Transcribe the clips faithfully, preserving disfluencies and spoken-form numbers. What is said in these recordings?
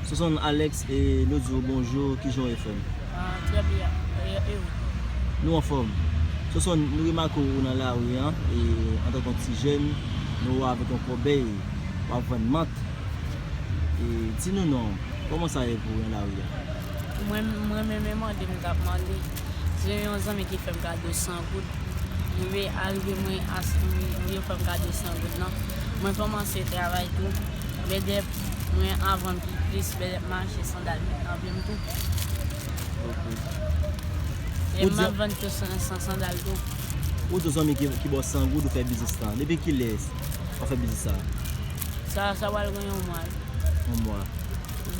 Sosonn, Alex, e nou di w bonjou, kijan w ye, frè m? Ah, trè byen. E, e ou? Nou anfòm. Sosonn, nou remake w nan lari an, e antanke yon ti jèn, nou wè w avèk yon kòbèy, w ap vann mant. E di nou non, kòman sa ye pou w nan lari a? Mwen, mwen menm, e mande m t ap mande. Se yon zanmi ki fè m kado san goud. Ebyen, arive mwen as-, yo fè m kado san goud lan. Mwen kòmanse travay tou. Bèdè, mwen avan m pi plis, bèdè m achte sandal nan pye m tou. Ok. E m ap vann tou san, san sandal tou. Ou di w zanmi ki, ki ba w san goud, ou fè biznis la. Depi kilè w ap fè biznis sa? Sa, sa pral gen yon mwa. Yon mwa.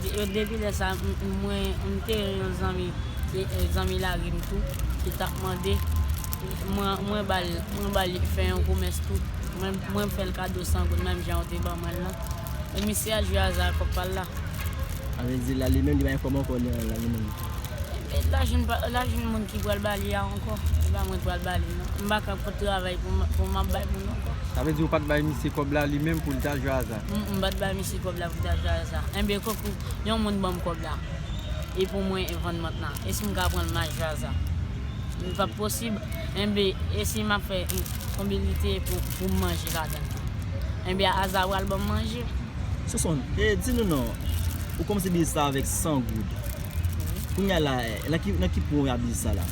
De-, depi lè sa, m, m, mwen, m te yon zanmi, e, e, zanmi lari m tou, ki t ap mande. Mwen, mwen ba l, mwen ba l fè yon komès tou. Mwen, mwen fè l kado san goud, menm jan yo te ban mwen l lan. E misye al jwe aza ak kòb pa l la. Sa vle di la, li menm, li pa gen kòb ankò, li, la, li menm. E, e, lajan pa, lajan moun ki pral ba li a ankò. E pa mwen k pral ba li, non. M pa ka pot travay pou m, pou m ap bay moun ankò. Sa vle di ou pa t bay misye kòb la li menm pou l ta jwe aza? M, m pa t bay misye kòb la pou l ta jwe aza. Enben, kòk ou, yon moun ban m kòb la. E pou mwen vann mant la. E si m ka pran l, m al jwe aza? Li p ap posib. Enben, e si m ap fè, mm, konbilite pou, pou m manje ladan l tou? Enben, aza pral ban m manje. Sosonn, e di nou non, ou kòmanse biznis la avèk san goud. Kounye a la, nan ki, nan ki pwen w ap biznis sa la?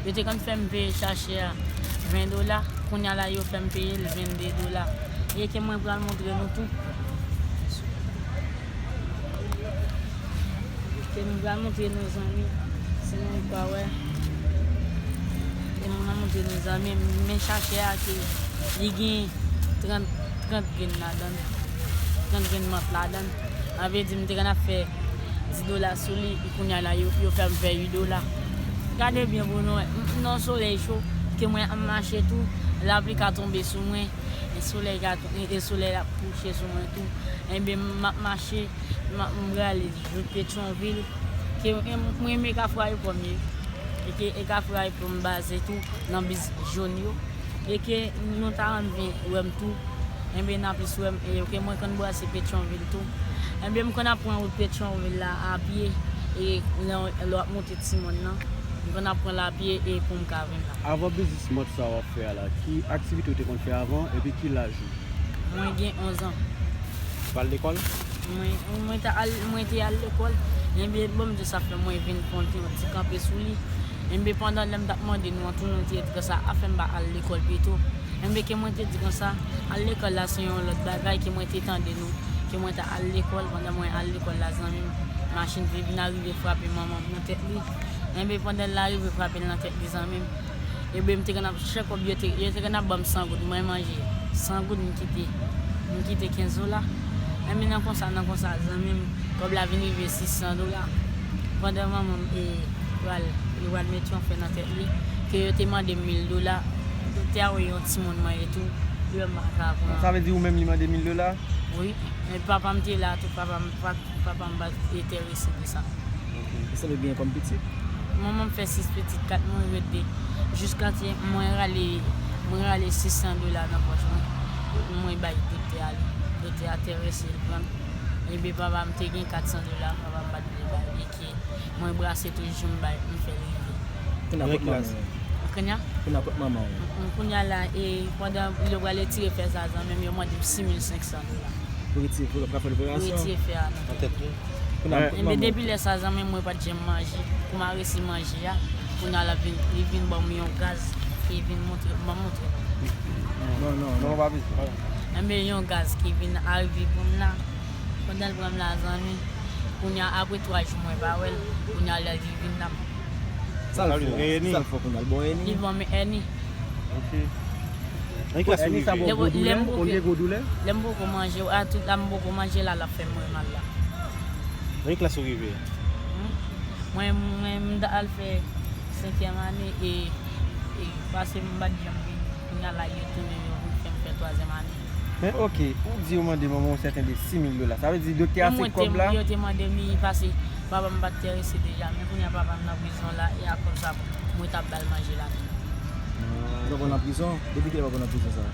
Yo te konn fè m peye chache a ven dola, kounye a la yo fè m peye l vennde dola. E ke mwen pral montre nou tou. Ke mwen pral montre nou zanmi, si nou pa wè. Ke mwen pral montre nou zanmi, men chache a ke li gen trant, trant grenn ladan l. Trant grenn mant ladan l. Sa vle di m te konn ap fè dis dola sou li, kounye a la yo, yo fè m fè uit dola. Gade byen pou nou wè. M, m nan solèy cho, ke mwen ap mache tou, lapli ka tonbe sou mwen, e solèy ka tou-, e, e solèy ap kouche sou mwen tou. Enben, m ap mache, m ap, m prale jouk Petyonvil, ke, e, mwen renmen kafou ayewopò m ye. E ke, e kafou ayewopò m baze tou nan bis jòn yo. E ke nou ta renmen vin wè m tou. Enben, n a plis wè m, e ke mwen konn brase Petyonvil tou. Enben, m konn ap pran wout Petyonvil la a pye, e lè, lè w ap monte Timòn nan, m konn ap pran l a pye e pou m ka vin la. Avan biznis mant sa w ap fè a la, ki aktivite w te konn fè avan, epi ki laj ou? Mwen gen onz an. Ou pa al lekòl? Mwen, mwen ta al, mwen te al lekòl. Enben, bon, m di sa fè mwen vin pran yon ti kanpe sou li. Enben, pandan lè m t ap mande nou an tou, nou te di konsa, afè m pa al lekòl pito. Enben, ke mwen te di konsa, al lekòl la se yon lòt bagay, ke mwen te tande nou, ke mwen ta al lekòl, pandan mwen al lekòl la, zanmi m, machin te vin arive frape manman m nan tèt li. Enben, pandan l arive frape l nan tèt li, zanmi m, Ebyen, m te konn ap, chak kòb yo te, yo te konn ap ban m san goud, mwen manje san goud, m kite, m kite kenz dola. Enben, nan konsa, nan konsa, zanmi m, kòb la vin rive sis san dola. Pandan manman m, e, pral, yo pral mete yon fè nan tèt li, ke yo te mande m mil dola, doktè a wè yon timoun mwen ye tou, li wè m pa ka pran. Sa vle di ou menm li mande mil dola? Wi, men papa m te la tou, papa m pa Papa m pa t enterese de sa. Ok. Ou sanble byen kòm pitit? Manman m fè sis pitit, kat mwen rete. Jiskaske mwen rale, mwen rale sis san dola nan pòch mwen. Mwen bay doktè a li. Doktè a enterese l pran. Ebyen papa m te gen kat san dola, papa m pa t vle bay li, ke mwen brase toujou m bay, m fè l rive. Kounye a kot manman w? Kounye a? Kounye a kot manman w? M, m, kounye a la, e, pandan yo pral retire fè sa, zanmi m, yo mande m sis mil senk san dola. Pou retire, pou yo ka fè l operasyon? Pou retire fè a nan tèt li. Kounye a, kot manman w? Enben, depi lè sa, zanmi m, mwen pa t janm manje. Pou m a resi manje a, kounye a la vin, li vin ban m yon gaz, e vin montre, ban m montre. Non, non, non, pa bezwen. Enben, yon gaz ki vin arive pran m la, pandan l pran m la, zanmi, kounye a, apre twa jou mwen pa wè l, kounye a lè li vin la. Sa l fè w? Sa l fè w kounye a? Li ban m èni. Ok. Nan ki klas ou rive? Lè m poko, lè m poko manje, a tout la m poko manje la, l ap fè m fè mal la. Nan ki klas ou rive? Hmm? Mwen, mwen, m t al fè senkyèm ane e, e paske m pa t janm vin. Kounye a la, yo tounen, yo vin fè m fè twazyèm ane. Men ok, ou di yo mande manman w sèten de sis mil dola. Sa vle di doktè a se kòb la? Yo te mande m li paske papa m pa t enterese deja. Men kounye a papa m nan prizon la, e a kòb sa mwen t ap ba l manje la. Papa w nan prizon? Depi kilè papa w nan prizon sa?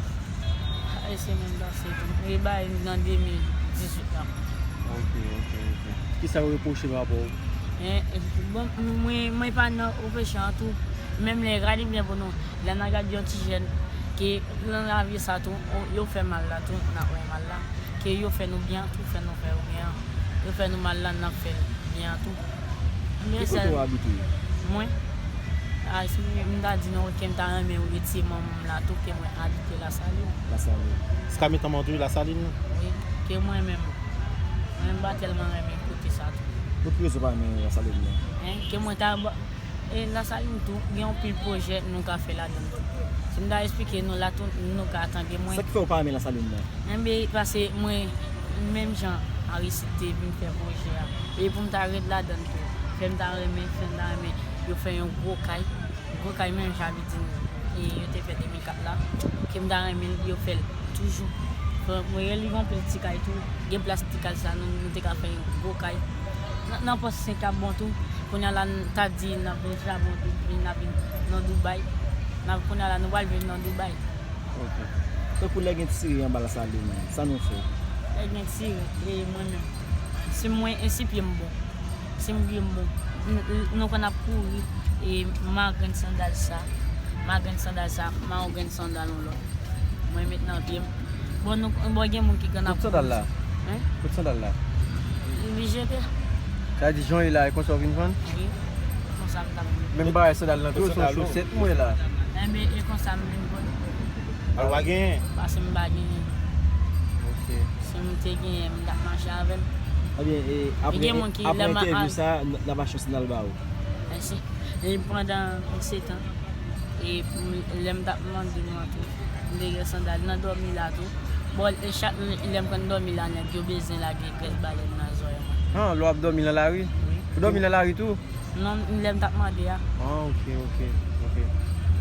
E se menm pase tou. E bay nan de mil dizuit la. Ok, ok. Sa yo repwoche pa rapò ou? Eh, bon, mwen, mwen pa nan oppression an tou. Menm lè, gade byen pou nou. Lè n a gade yon ti jèn, ke nan lavi sa tou, o- yo fè mal la tou, n ap wè mal la. Ke yo fè nou byen an tou, fè nou fè yo byen an. Yo fè nou mal la, n ap fè l byen an tou. Men Ki sa kote w abite? Mwen, a, si m ta di nou ke m ta renmen retire manman m la tou, ke mwen abite Lasalin. Lasalin. Skamit an mantri Lasalin? Wi, ke mwen menm. Mwen m pa tèlman renmen kote sa tou. Pou ki rezon w pa renmen Lasalin nan? Hein, ke mwen ta ba- e Lasalin tou, gen yon pil pwojè nou ka fè ladan l tou. Si m ta esplike nou la tou, nou ka tande mwen. Sa ki fè w pa renmen Lasalin nan? Enben, pase mwen, menm jan Aristide te vin fè pwojè a. E pou m ta ret ladan l tou. Fè m ta renmen, fè m ta renmen. Yo fè yon gwo kay. Gwo kay menm jan Abidin e yo te fè de mil kat la. Ke m ta renmen yo fè l toujou. Fò mwen reliv anpil ti kay tou. Gen plas ti kay sa nou, nou te ka fè yon gwo kay. Nan, nan pòs senk ap bon tou. Kounye a la n ta di n ap vin Japon, n ap vin nan Dubai. N ap, kounye a la nou pral viv nan Dubai. Ok. Tankou lè gen tire anba Lasalin, sa nou fè? Lè gen tire, e mwen menm. Si mwen, e si pye m bon. Si m pye m bon. N- n- Nou konn ap kouri, e ma grenn sandal sa. Ma grenn sandal sa, ma yon grenn sandal yon lòt. Mwen met nan pye m. Bon, nou, bon, gen moun ki konn ap Kot sandal la? Hein? Kot sandal la? Li jete. Sa di jan e la, e konsa w vin vann? Wi. Konsa m t ap vin. Menm bagay sandal nan tou, se yon chosèt mwen la. Enben, e konsa m vin vann. Al pa genyen? Pase m pa genyen. Ok. Si m te genyen, m t ap mache avè l. Ebyen, e, apre, Gen moun ki apre lè ma- entèvyou sa, n- n ap achte yon sandal ba ou. Mèsi. E pandan setan, e m- lè m t ap mande nou an tou, m te gen sandal nan dòmi la tou. Bon, e chak lè m konn dòmi la, nèg yo bezwen lage grès balèn nan zòrèy mwen. Han, lè w ap dòmi nan lari? Wi. Ou dòmi nan lari tou? Non, lè m t ap mande a. Ah, ok, ok, ok.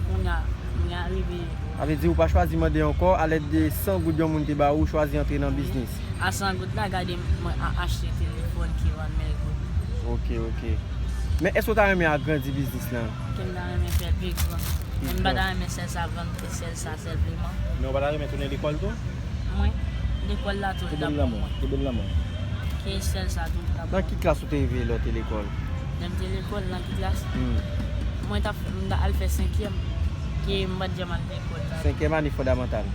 Kounye a, kounye a rive. Sa vle di ou pa chwazi mande ankò, alèd de san goud yon moun te ba ou, ou chwazi antre nan biznis? A san goud la, gade mwen a- achte telefòn ki vann mil goud. Ok, ok. Men èske w ta renmen agrandi biznis lan? Ke m ta renmen fè l pi gran. Men m pa ta renmen sèl sa vann, sèl sa sèlman. Men w pa ta renmen tounen lekòl tou? Mwen, lekòl la tou l t ap bon mwen. Kenbe l nan men w. Ke sèl sa tou l t ap bon. Nan ki klas ou te rive lè w te lekòl? Lè m te lekòl, nan ki klas? Hmm. Mwen t ap, m t al fè senkyèm. Ke m pa t janm al lekòl la. Senkyèm ane fondamantal.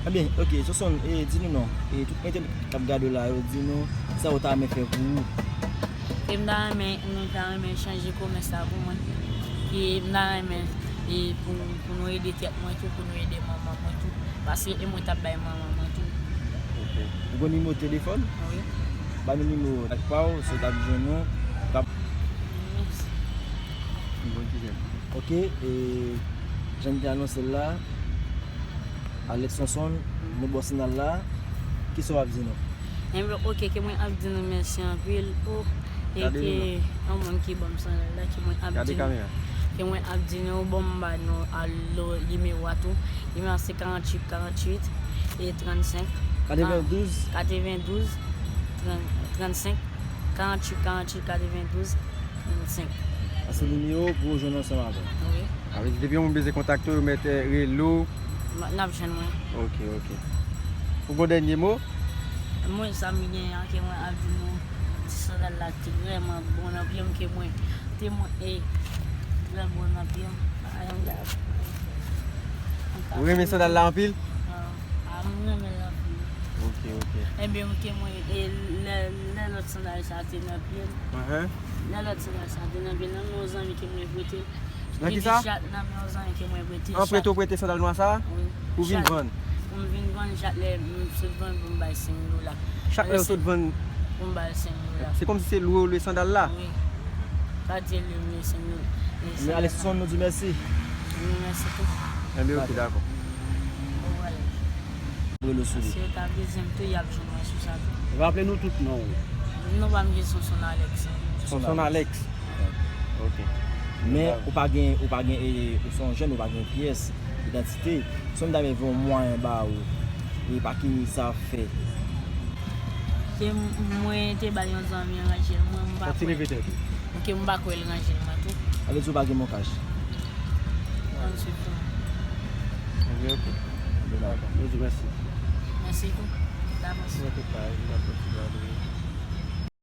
Ebyen, ok, Sonsonn, e, di nou non. E, tout entènèt k ap gade w la, yo di nou, sa w ta renmen fè pou ou? E m ta renmen, nou ta renmen chanje komès la pou mwen. E m ta renmen, e, pou, pou nou ede tèt mwen tou, pou nou ede manman mwen tou. Paske e mwen t ap bay manman mwen tou. Ok. Ou gen nimewo telefòn? Wi. Ba nou nimewo ak pa w, si w t ap jwenn nou, w t ap. Mèsi. Yon bon ti jèn. Ok, e, jan m te anonse l la, Alex Sonsonn, nou bò sandal la, kisa w ap di nou? Enben, ok, ke mwen ap di nou mèsi anpil. Oh, e ke yon moun ki ban m sandal la, ke mwen ap di nou, ke mwen ap di nou, bon, m ba nou alo nimewo a tou. Nimewo a se karanntuit karanntuit e trannsenk. Katrevendouz? Katrevendouz, trannsenk, karanntuit karanntuit, katrevendouz, trannsenk. Sa se nimewo pou yo jwenn ansanm avè w. Wi. Sa vle di depi yon moun bezwen kontakte w, yo mèt, eh, rele w. M- N ap jwenn mwen. Ok, ok. Ou gon dènye mo? Mwen, sa m gen an, ke mwen ap di nou, ti sandal la te vrèman bon nan pye m, ke mwen te mwen, e, trè bon nan pye m. Ay, m ta- Ou renmen sandal la anpil? Ah, ah, m renmen l anpil. Ok, ok. Ebyen, ke mwen, e, lè, lè lòt sandal sa te nan pye m, lè lòt sandal sa te nan pye m, nan men yon zanmi ke mwen prete. Nan ki sa? Li di chak nan men yon zanmi ke mwen prete. An prete w prete sandal nwa sa? Wi. Pou vin vann? Pou m vin vann chak lè m sot vann pou m bay senk dola. Chak lè w sot vann? Pou m bay senk dola. Se kòmsi se lwe w lwe sandal la? Wi. Sa di lwe m lwe senk dola. Men Alex Sonsonn, nou di mèsi. Nou mèsi tou. Enben, ok, dakò. Bon vwayaj. Rele w sou li. Si yo ta bezwen m tou, y ap jwenn mwen sou sa tou. Raple nou tout non w. Non pa m gen Sonsonn Alex. Sonsonn Alex. Ok. Men ou pa gen, ou pa gen, e, ou se yon jèn, ou pa gen pyès idantite. Si m ta vle voye yon mwayen ba ou, e pa ki sa ap fè? Ke m- mwen te bay yon zanmi ranje l mwen, m pa kwè. Sa ti leve tèt ou. Ke m pa kwè l ranje l mwen tou. Sa vle di ou pa gen MonCash? Ann swiv tou. Ebyen, ok. Dakò. Nou di mèsi. Mèsi tou. Dakò. Mwen tout paj, mwen tout paj.